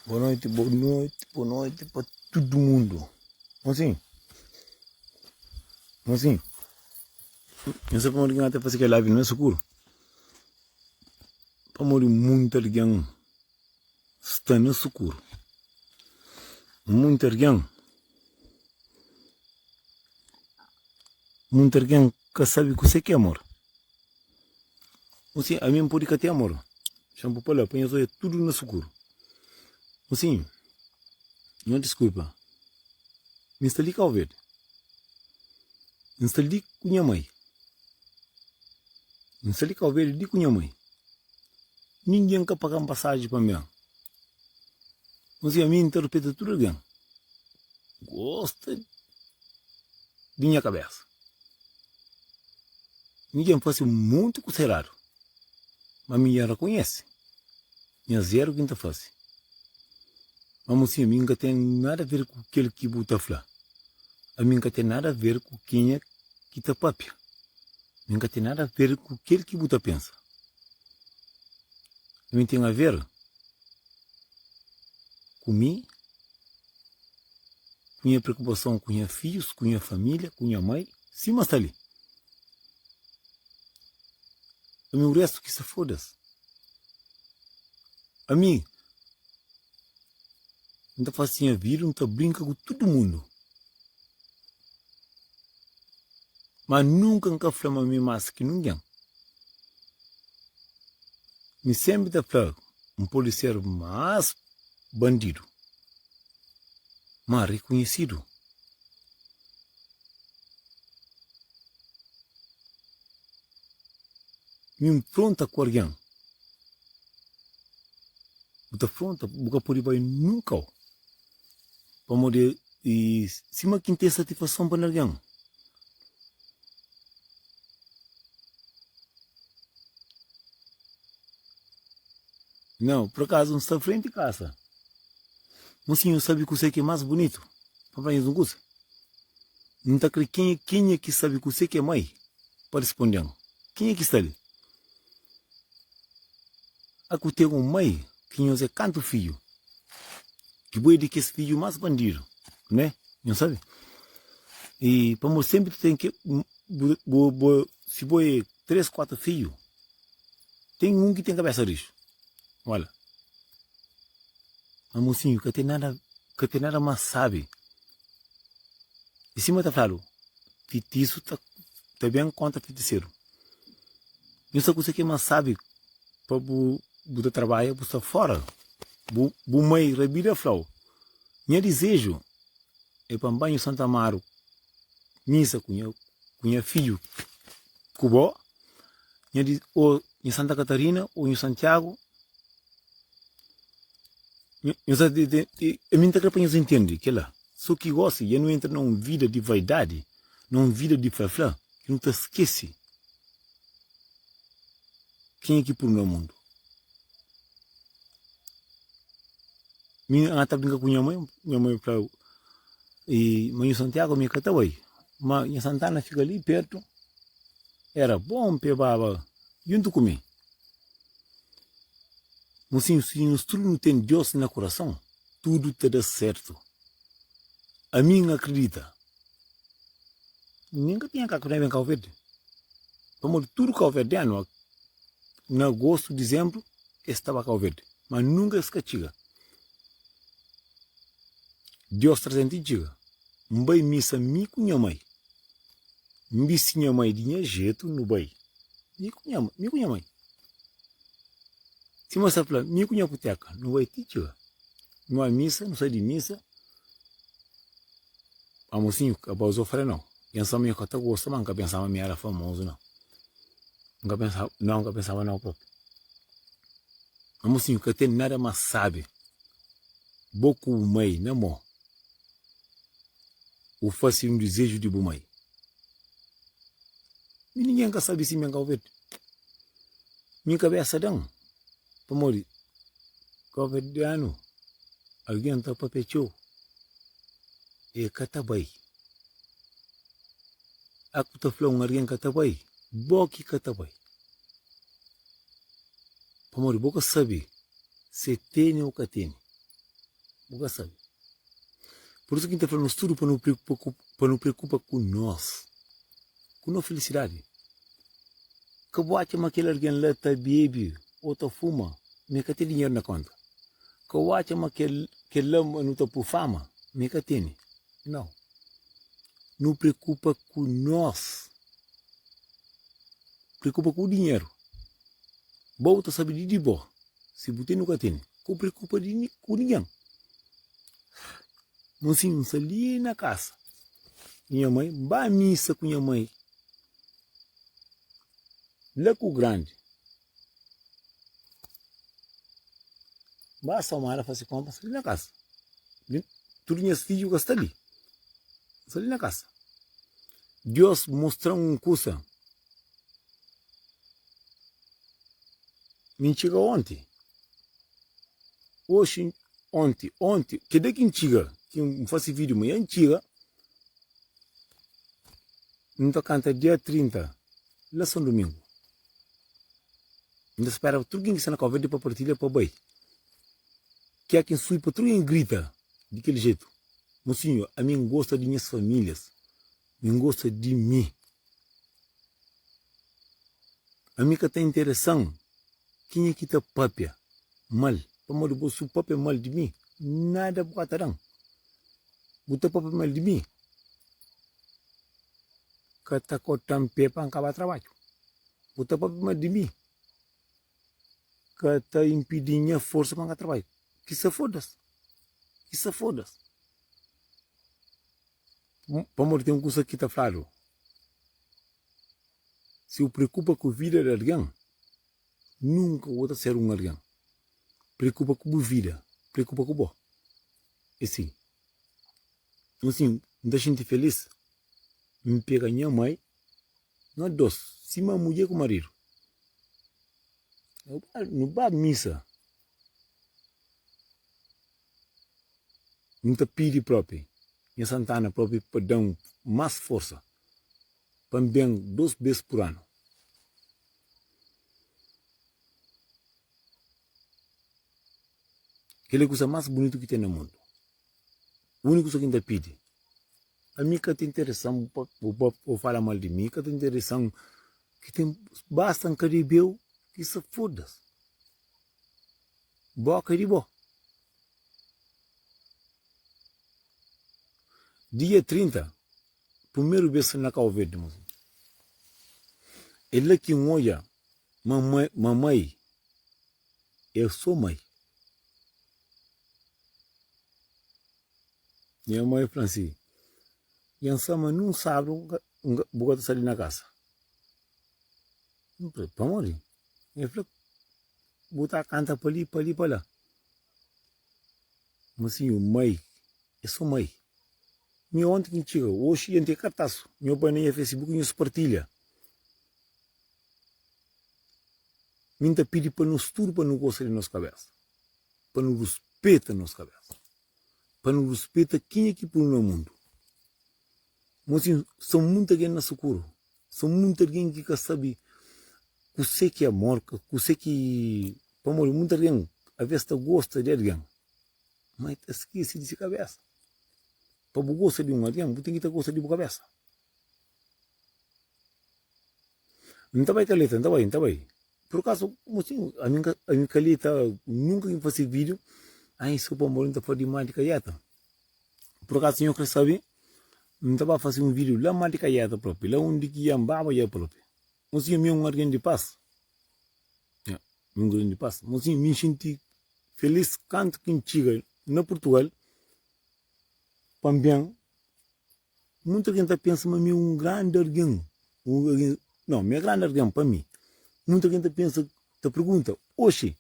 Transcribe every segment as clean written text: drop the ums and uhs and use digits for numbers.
Boa noite, boa noite, boa noite pa tudo mundo. Mocinho, mocinho, N sa pamodi ki N ta fase kel live na sukuru. Pamodi munti algen sta na sukuru. Munti algen, munti algen ka sabe kuse ki é amor. Mosinhu, ami N pode ka ten amor. Xa-m bu pa la, pa nhos odja tudu na sukuru. Mosinhu, nho diskulpa, mi N sta li Kau Verdi. N sta li ku nha mai. N sta li Kau Verdi li ku nha mai. Ningen ka paga-m pasaji pa N ben. Mosinhu, ami N ta rupeta tudu algen. Gosta di nha kabésa. Mi dja N fase monti kusa eradu, ma mi dja N rakonhese nhas eru ki N ta fase. Ma mosinhu, mi N ka ten nada aver ku kel ki bu ta fla. Ami N ka ten nada aver ku kenha ki ta papia. Mi N ka ten nada aver ku kel ki bu ta pensa. Ami N ten aver ku mi. Ku nha preokupason ku nha fidjus, ku nha família, ku nha mai, sima sta li. Ami o restu ki se foda-s. Ami, N ta fase nha vida, N ta brinka ku tudu mundu. Ma nunka N ka fla ma mi más ki ningen. Mi senpri ta fla, N pode ser más bandidu. má rekonhesidu. Mi N fronta ku algen, bu ta fronta, bu ka pode bai nun kau, pamodi sima ki N ten satisfason pa algen. Nau, pur akazu N sta frenti kasa. Mosinhu sabe kuse ki é más bunitu? Pa fla nhos un kusa, N ta kre kenha kenha ki sabe kuse ki é mai pa risponde-m. Kenha ki sta li? A ku ten un mai ki nhos é kantu fidju? Ki bo é di kes fidju más bandidu, né? Nhos sabe? I pamodi senpri tu ten ke bu, bu, bu, si bo é 3, 4 fidju, ten un ki ten kabesa rixu. Wala. Ma mosinhu ka ten nada, ka ten nada más sábi. I sima ta fladu, fitisu ta, ta ben kontra fitiseru. Nhu sa kusa ki é más sábi pa bu, bu ta trabadja, bu sta fora. Bu, bu mai rabida fla-u, Nha dizeju é pa N ba Nhu Santa Amaru misa ku nha, ku nha fidju ku bo, nha di, ô Nhu Santa Katarina ô Nhu Santiagu. Nhos ta ami N ta kre pa nhos intende kel-la. So ki gosi dja nu entra na un vida di vaidadi, na un vida di fla-fla, ki nu ta skese kenha ki puru na mundu. Mi N ta brinka ku nha mai, nha mai fla ma Nhu Santiagu mi ka ta bai, ma Nha Santana fika li pertu, era bon pa e baba djuntu ku mi. Mosinhu, si nos tudu nu ten Deus na kurason, tudu ta da sertu. Ami N akridita. Nin ka tinha kaku na ben Kau Verdi. Pamodi tudu kauverdianu na agostu, dizembru es ta ba Kau Verdi, ma nunka es ka txiga. Deus traze-m ti txiga. N bai misa mi ku nha mai. N bisti nha mai di nha jetu, nu bai. Mi ku nha, mi ku nha mai. Sima sta fla, mi ku nha kuteka, nu bai ti txiga. Nu bai misa, nu sai di misa. Pa mosinhu ka ba uza fre nau. Pensa ma mi ka ta gosta, ma N ka pensa ma mi era famozu nau. N ka pensa, nau N ka pensaba nau propi. Ma mosinhu ka ten nada mas sabi bo ku bu mai na mo. Bu fasi un dizeju di bu mai. Mi ningen ka sabi si mi en Kau Verdi. Mi kabesa dan pamodi kauverdianu algen ta papia txeu e ka ta bai. A ku ta fla un algen ka ta bai, bo ki ka ta bai. Pamodi bo ka sabi se tene o ka tene. Bu ka sabe. Pur isu ki N ta fla nos tudu pa nu preokupa ku, pa nu preokupa ku nos, ku no filisidadi. Ka bu atxa ma kel algen la ta bebe ô ta fuma ma el ka ten dinheru na kónta. Ka bu atxa ma kel, kel la ma nu ta pui fama ma el ka tene. Nau. Nu preokupa ku nos. Preokupa ku dinheru. Bo bu ta sabe di di bo si bu tene o ka tene. Ka bu preokupa di ku ningen. Mosinhu, N sta li na kasa di nha mai, N ba misa ku nha mai la ku grandi. N ba Somada fase konpra, N sta li na kasa. Tudu nhas fidju ka sta li, N sta li na kasa. Deus mostra-m un kusa. Mi N txiga onti, oxi, onti, onti, kel dia ki N txiga, ki N fase vídiu ma ya N txiga, N ta kanta dia 30 la Son Dumingu. N ta spera pa tudu ken ki sta na Kau Verdi pa partilha pa bai. Kia ki N subi pa tudu ken grita di kel jetu, Mosinhu, ami N gosta di nhas famílias, mi N gosta di mi. Ami ka ta interesa-m kenha ki ta papia mal, pamodi bo si bu papia mal di mi, nada bu ka ta da-m. Bu ta papia mal di mi, ka ta kota-m pe pa N ka ba trabadju. Bu ta papia mal di mi, ka ta inpidi-m nha forsa pa N ka trabadju. Ki sa foda-s, ki sa foda-s. Pamodi ten un kusa ki ta fladu, Si bu preokupa ku vida di algen, nunka bu ta ser un algen. Preokupa ku bu vida, preokupa ku bo. É si. Nton sin, N ta xinti felis, N pega nha mai, nos dos, sima mudjer ku maridu, nu ba misa. N ta pidi propi nha Santana propi pa da-m más forsa pa N ben dos bes pur anu. Kel é kusa más bunitu ki ten na mundu. Úniku kusa ki N ta pidi, ami ka ta interesa-m bu fala mal di mi, ka ta interesa-m ki ten, basta N ka debe-u ki sa foda-s. Boka di bo. Dia 30, primeru bes na Kau Verdi, mosinhu. É la ki N odja ma ma mai é so mai. Nha mai fla-m si, Dja N sa ma nun sábadu bu ka ta sta li na kasa. N fla, pamodi? El fla, Bu ta kanta pa li, pa li, pa la. Mosinhu, mai, é so mai. Mi onti ki N txiga, oxi dja N ten kartasu. Nho bai na nha Facebook nho spartilha. Mi N ta pidi pa nos tudu pa nu gosta di nos kabesa, pa nu ruspeta nos kabesa, pa nu ruspeta kenha ki punu na mundu. Mosinhu, sta munta algen na sukuru. Son munti algen ki ka sabe kuse ki amor, kuse ki. Pamodi munti algen aves ta gosta di algen, ma el ta skese di se kabesa. Pa bu gosta di un algen, bu ten ki ta gosta di bu kabesa. N ta bai Kaleta, N ta bai, N ta bai. Pur kasu, mosinhu, ami N ka, ami Kaleta, nunka ki N fase vídiu, ai so pamodi N ta fla dimás di Kaleta. Pur akasu nho kre sabe, N ta ba fase un vídiu la ma di Kaieta propi, la undi ki N baba ja propi. Mosinhu, mi é un argen di pas. Nha, mi é un argen di pas. Mosinhu, mi N xinti felis kantu ki N txiga na Purtugal pa N ben. Munti algen ta pensa ma mi é un grandi algen, un algen, nau, mi é grandi algen pa mi. Munti algen ta pensa, ta pergunta, oxi,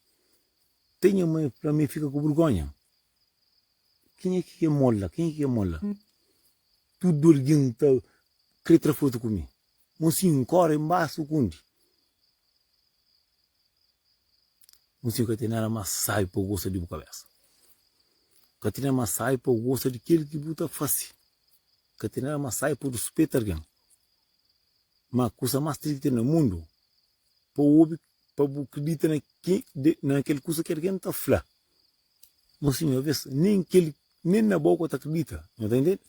te nha mai fla ma el fika ku burgonha. Kenha ki é mola? Kenha ki é mola? Tudu algen ta kre tra fotu ku mi. Mosinhu, N kóre, N ba sukundi. Mosinhu, ka ten nada más sábi pa bu gosta di bu kabésa. Ka ten nada más sábi pa bu gosta di kel ki bu ta fase. Ka ten nada más sábi pa bu ruspeta algen. Má kusa más tristi ki ten na mundu, pa bu obi, pa bu kridita na kel kusa ki algen ta fla. Mosinhu, aves nen kel nen na bo ko ta kridita. Nho ta intende?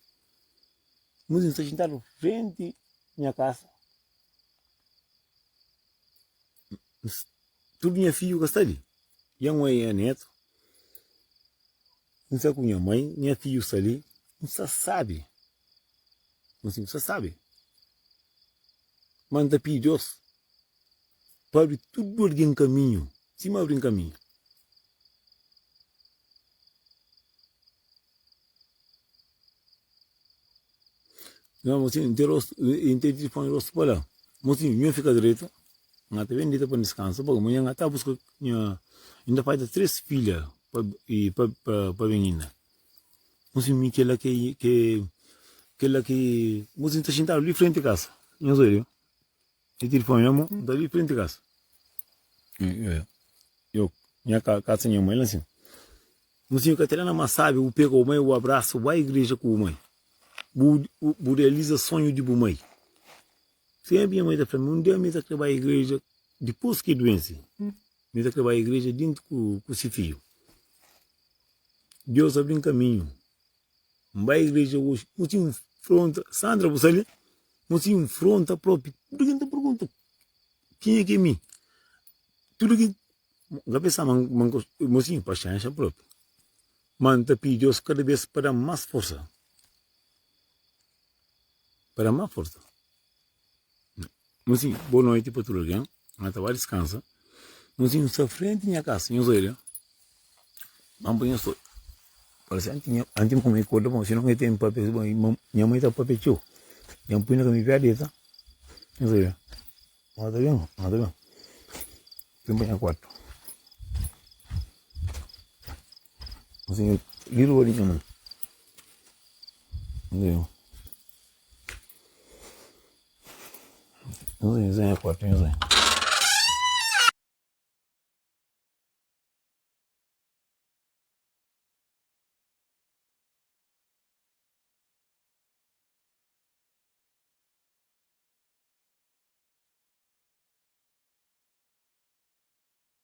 Mosinhu sta xintadu frenti nha kasa. Tudu nha fidju ka sta li. Nha mãe nha netu. N sta ku nha mãe, nha fidju sta li. N sta sabi. Mosinhu sta sabi. Ma N ta pidi Deus pa abri tudu algen kaminhu, sima abri-m kaminhu. Nha mosinhu, N ten rostu, N ten tilifoni rostu pa la. Mosinhu, nho fika dretu, N ka ta ben dita pa N diskansa, pabia manha N ka ta buska nha, N ta falta 3 filha pa pa pa ben inda. Mosinhu, mi kila ki ki kila ki mosinhu ta xintadu li frenti kasa, nhos obi. Di tilifoni nha mon ta li frenti kasa. Yo, nha kasa nha mai la nsin. Mosinhu ka ta na mas sabi bu pega bu mai bu abrasa bu bai igreja ku bu mai. Bu bu realiza sonhu di bu mai. Sempri nha mai ta fla-m un dia mi ta kre bai igreja dipus ki duensi. Mi ta kre bai igreja dintu ku ku si fiju. Deus abri-m kaminhu. N bai igreja oji, mosinhu nfronta, Sandra bu sta li? Mosinhu nfronta propi, tudu kin ta pergunta kenha ki é mi? Tudu kin, N ka pensa ma N ka, mosinhu paxénxa propi, ma N ta pidi Deus kada bes pa da-m más forsa, pa da-m más forsa. Mosinhu, bo noiti pa tudu algen, N ta bai diskansa. Mosinhu sta frenti nha kasa, nhos oja. Mam pa nhos Parse anti nha anti mamai korda pa sinon e ten papia nha mai ta papia txeu nha pui na kami pé deta nhos oja ma ta ben ma ta ben ben pa nha kuartu Mosinhu li rua di nha mai nhos oja nhos oja nha kuartu nhos oja.